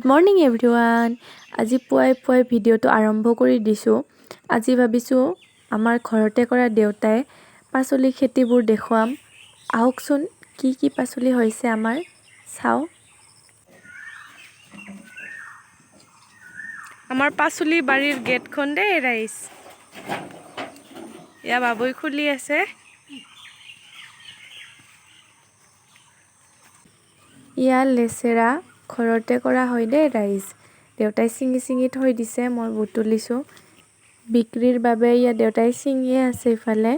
Morning everyone. আজি পুৱাই পুৱাই ভিডিঅ'টো আৰম্ভ কৰি দিছোঁ। আজি ভাবিছোঁ আমাৰ ঘৰতে কৰা দেউতাই পাচলি খেতিবোৰ দেখুৱাম। আহকচোন, কি কি পাচলি হৈছে আমাৰ চাওঁ। আমাৰ পাচলি বাৰীৰ গেটখন দেই ৰাইজ। এয়া বাবুই খুলি আছে। ইয়াৰ লেচেৰা ঘৰতে কৰা হয় দেই ৰাইজ। দেউতাই ছিঙি ছিঙি থৈ দিছে, মই বুটলিছোঁ বিক্ৰীৰ বাবে। ইয়াত দেউতাই ছিঙিয়ে আছে ইফালে।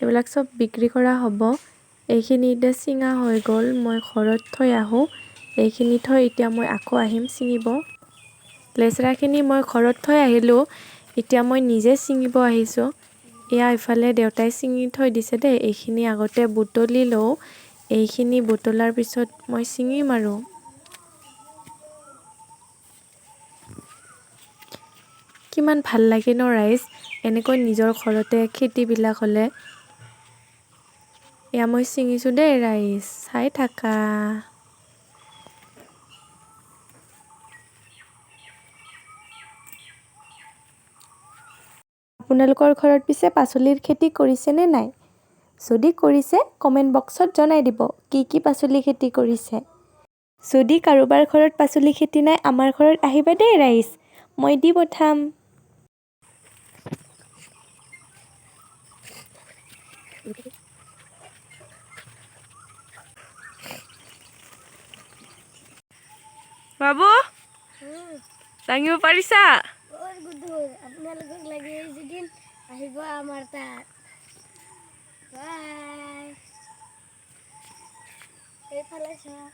এইবিলাক চব বিক্ৰী কৰা হ'ব। এইখিনি এতিয়া ছিঙা হৈ গ'ল, মই ঘৰত থৈ আহোঁ। এইখিনি থৈ এতিয়া মই আকৌ আহিম ছিঙিব। লেচেৰাখিনি মই ঘৰত থৈ আহিলোঁ, এতিয়া মই নিজে ছিঙিব আহিছোঁ। এয়া ইফালে দেউতাই ছিঙি থৈ দিছে দেই। এইখিনি আগতে বুটলি লওঁ, এইখিনি বুটলাৰ পিছত মই ছিঙিম আৰু। কিমান ভাল লাগে ন ৰাইজ, এনেকৈ নিজৰ ঘৰতে খেতিবিলাক হ'লে। এয়া মই ছিঙিছোঁ দেই ৰাইজ, চাই থাকা। আপোনালোকৰ ঘৰত পিছে পাচলিৰ খেতি কৰিছেনে নাই? যদি কৰিছে কমেণ্ট বক্সত জনাই দিব কি কি পাচলি খেতি কৰিছে। যদি কাৰোবাৰ ঘৰত পাচলি খেতি নাই, আমাৰ ঘৰত আহিবা দেই ৰাইজ, মই দি পঠাম। বাবু, দাঙিব পাৰিছা? বৰ গধুৰ। আপোনালোকক লাগে যদি আহিব আমাৰ তাত। বাই। এইফালে চোৱা।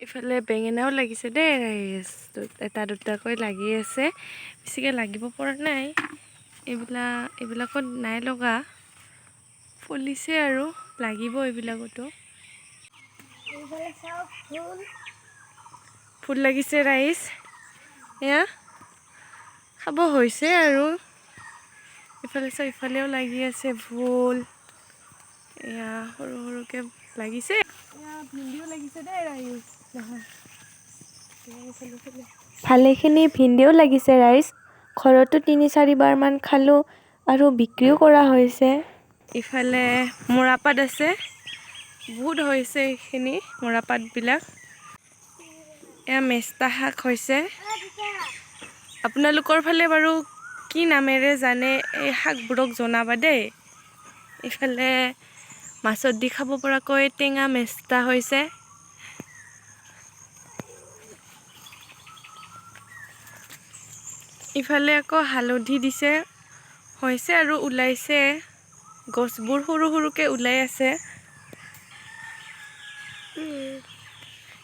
ইফালে বেঙেনাও লাগিছে দেই ৰাইজ, এটা দুটাকৈ লাগি আছে, বেছিকৈ লাগিব পৰা নাই। এইবিলাকত নাই লগা, ফুলিছে আৰু লাগিব এইবিলাকতো। এইফালে চাওক ফুল। ফুল লাগিছে ৰাইজ। এয়া খাব হৈছে আৰু। ইফালে চাওক, ইফালেও লাগি আছে ভোল। এয়া সৰু সৰুকৈ লাগিছে। এয়া ভিন্দিও লাগিছে দেই ৰাইজ। নহয়, ইফালে ইফালে। ভালেখিনি ভিন্দিও লাগিছে ৰাইজ। ঘৰতো 3-4 বাৰমান খালোঁ আৰু বিক্ৰীও কৰা হৈছে। ইফালে মৰাপাত আছে, বহুত হৈছে এইখিনি মৰাপাতবিলাক। এয়া মেষ্টা শাক হৈছে। আপোনালোকৰ ফালে বাৰু কি নামেৰে জানে এই শাকবোৰক, জনাবা দেই। ইফালে মাছত দি খাব পৰাকৈ টেঙা মেষ্টা হৈছে। ইফালে আকৌ হালধি দিছে, হৈছে আৰু ওলাইছে। গছবোৰ সৰু সৰুকৈ ওলাই আছে।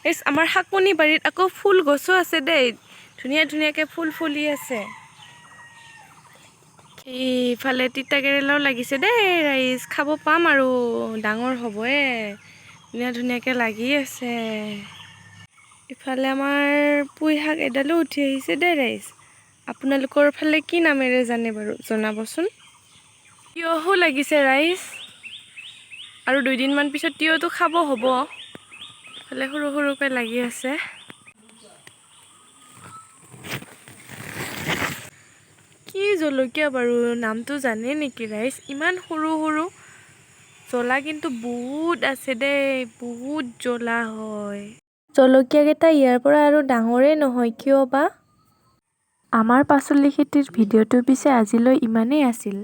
এই আমাৰ শাকনি বাৰীত আকৌ ফুল গছো আছে দেই, ধুনীয়া ধুনীয়াকৈ ফুল ফুলি আছে। এইফালে তিতা কেৰেলাও লাগিছে দেই ৰাইজ, খাব পাম আৰু ডাঙৰ হ'বয়ে। ধুনীয়া ধুনীয়াকৈ লাগি আছে। ইফালে আমাৰ পুই শাক এডালো উঠি আহিছে দেই ৰাইজ। আপোনালোকৰ ফালে কি নামেৰে জানে বাৰু, জনাবচোন। তিয়ঁহো লাগিছে ৰাইজ, আৰু দুদিনমান পিছত তিয়ঁহটো খাব হ'ব। ইফালে সৰু সৰুকৈ লাগি আছে। কি জলকীয়া বাৰু নামটো জানে নেকি ৰাইজ? ইমান সৰু সৰু, জ্বলা কিন্তু বহুত আছে দেই, বহুত জ্বলা হয়। জলকীয়াকেইটা ইয়াৰ পৰা আৰু ডাঙৰেই নহয়, কিয় বা? আমাৰ পাচলি খেতিৰ ভিডিঅ'টো পিছে আজিলৈ ইমানেই আছিল।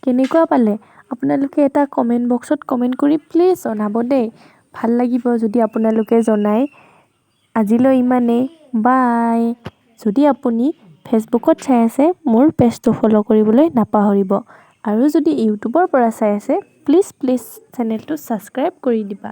কেনেকুৱা পালে আপোনালোকে এটা কমেণ্ট বক্সত কমেণ্ট কৰি প্লিজ জনাব দেই। ভাল লাগিব যদি আপোনালোকে জনায়। আজিলৈ ইমানেই, বাই। যদি আপুনি ফেচবুকত চাই আছে, মোৰ পেজটো ফ'ল' কৰিবলৈ নাপাহৰিব। আৰু যদি ইউটিউবৰ পৰা চাই আছে, প্লিজ প্লিজ চেনেলটো ছাবস্ক্ৰাইব কৰি দিবা।